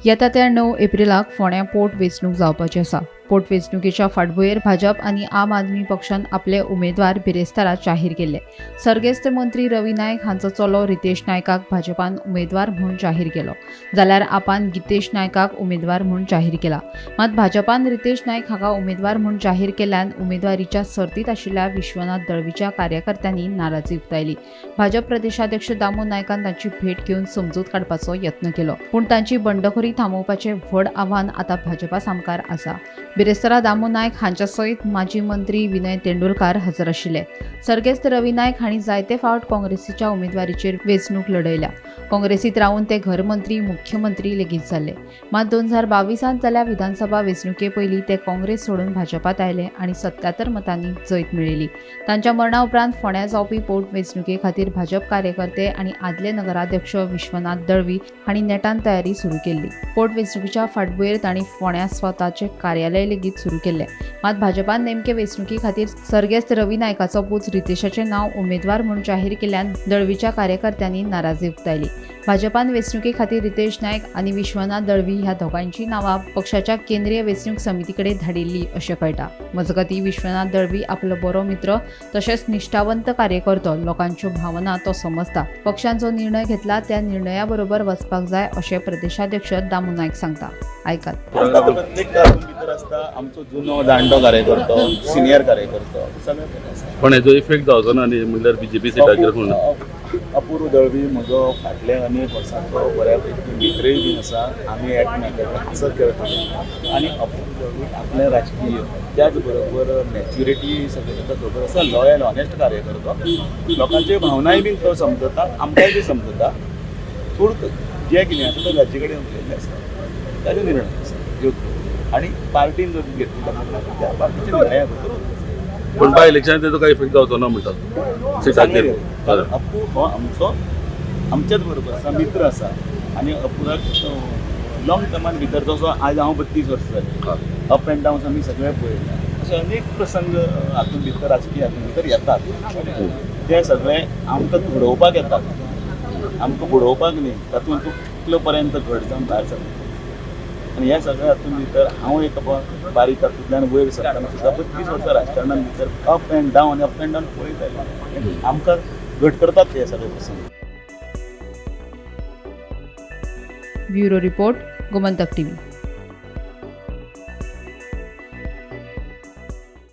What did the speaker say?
येता त्या 9 एप्रिलाक फोंड्यां पोट वेंचणूक जावपाची आसा. पोटवेंचणुकेच्या फाटभुंयेर भाजप आनी आम आदमी पक्षान आपले उमेदवार बिरेस्तारा जाहीर केले. सर्गेस्त मंत्री रवी नायक हांचो चलो रितेश नायकाक भाजपान उमेदवार म्हूण जाहीर केलो, जाल्यार आपान गितेश नायकाक उमेदवार म्हूण जाहीर केला. मात भाजपान रितेश नायक हाका उमेदवार म्हूण जाहीर केल्ल्यान उमेदवारीच्या सर्तीत आशिल्ल्या विश्वनाथ दळवीच्या कार्यकर्त्यांनी नाराजी उक्तायली. भाजप प्रदेशाध्यक्ष दामू नायकान तांची भेट घेवन समजूत काडपाचो यत्न केलो, पूण तांची बंडखोरी थांबोवपाचें व्हड आव्हान आतां भाजपा सामकार आसा. बिरेस्तारा दामू नायक हांच्या सयत माजी मंत्री विनय तेंडुलकार हजर आशिल्ले. सर्गेस्त रवी नायक हांणी जायते फावट काँग्रेसीच्या उमेदवारीचेर वेंचणूक लढयल्या. काँग्रेसीत रावन ते घरमंत्री, मुख्यमंत्री लेगीत जाल्ले. मात 2022 जाल्ल्या विधानसभा वेंचणुके पयलीं ते काँग्रेस सोडून भाजपात आयले आनी 77 मतांनी जैत मेळयली. तांच्या मरणा उपरांत फोंड्यां जावपी पोट वेंचणुके खातीर भाजप कार्यकर्ते आनी आदले नगराध्यक्ष विश्वनाथ दळवी हांणी नेटान तयारी सुरू केल्ली. पोट वेंचणुकेच्या फाटभुंयेर तांणी फोंड्यां स्वताचें कार्यालय लेगीत सुरू केल्लें. मात भाजपान नेमके वेंचणुके खातीर सर्गेस्त रवी नायकाचो पूत रितेशाचें नांव उमेदवार म्हूण जाहीर केल्ल्यान दळवीच्या कार्यकर्त्यांनी नाराजी उक्तायली. भाजपान वेंचणुके खातीर रितेश नायक आनी विश्वनाथ दळवी ह्या दोगांयची नांवां पक्षाच्या केंद्रीय वेंचणूक समिती कडेन धाडिल्ली अशें कळटा. मजगतीं, विश्वनाथ दळवी आपलो बरो मित्र तशेंच निश्ठावंत कार्यकर्तो, लोकांच्यो भावना तो समजता. पक्षान जो निर्णय घेतला त्या निर्णया बरोबर वचपाक जाय अशें प्रदेशाध्यक्ष दामू नायक सांगता. आयकात. प्रत्येक तातूंत भितर आसता आमचो जुनो जाणटो कार्यकर्तो, सिनियर कार्यकर्तो, सगळे तरेन आसता. पण हेजो इफेक्ट जावचो ना न्ही, म्हणल्यार बीजेपी सिटाचेर म्हणून? अपूर्व दळवी म्हजो फाटले अनेक वर्सांचो बऱ्यापैकी मित्रय बीन आसा. आमी एकमेकां कडेन हांसत खेळटाले आनी अपूर्व दळवी आपलें राजकीय त्याच बरोबर मॅच्युरिटी सगळें ताका खबर आसा. लॉयल, ऑनेस्ट कार्यकर्तो, लोकांच्यो भावनाय बीन तो समजता, आमकांय बी समजता. पूण जें कितें आसा तें ताचे कडेन उलयल्लें आसता, ताजो निर्णय आसा योग्य आनी पार्टीन जर घेतिल्लो म्हणल्यार त्या पार्टीच्या निर्णया बरोबर. पण बाय इलेक्शनान तेजो काय इफेक्ट जावचो ना म्हणटात सिटाचेर? कारण अपू हो आमचो आमच्याच बरोबर आसा, मित्र आसा आनी अपुराक लॉंग टर्मान भितर जसो आज हांव 32 वर्सां जालीं, अप एंड डाउन्स आमी सगळे पळयल्या. अशे अनेक प्रसंग हातूंत भितर, राजकीय हातूंत भितर येतात. ते सगळे आमकां घडोवपाक येतात, आमकां बुडोवपाक न्ही. तातूंत तूं कितलो पर्यंत घट जावन भायर सरता आनी ह्या सगळ्या हातूंत भितर हांव एक बारीक तातूंतल्यान वयर सरतना सुद्दां 32 वर्सां राजकारणान भितर up and down, up and down पळयत आयला. आमकां घट करतात हे सगळे प्रसंग. Bureau report, Gomantak TV.